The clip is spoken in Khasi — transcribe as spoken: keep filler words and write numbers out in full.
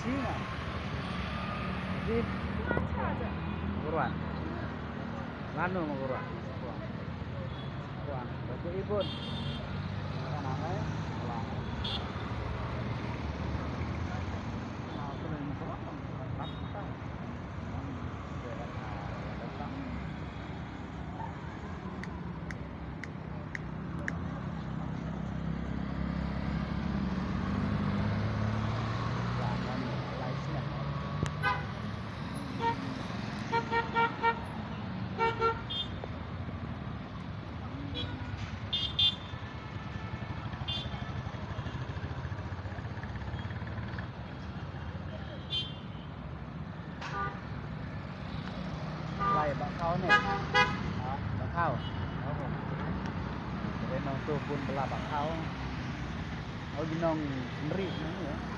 Di Buruan. Lanu ma Buruan. Buruan. Batu ibun. Buruan apa ya? Buruan. Nah, apa yang Buruan? Buruan. Lai ba khaw ne. Ah, ba khaw. Kare nong tu bun bela ba khaw. Au bi nong nri nong ya.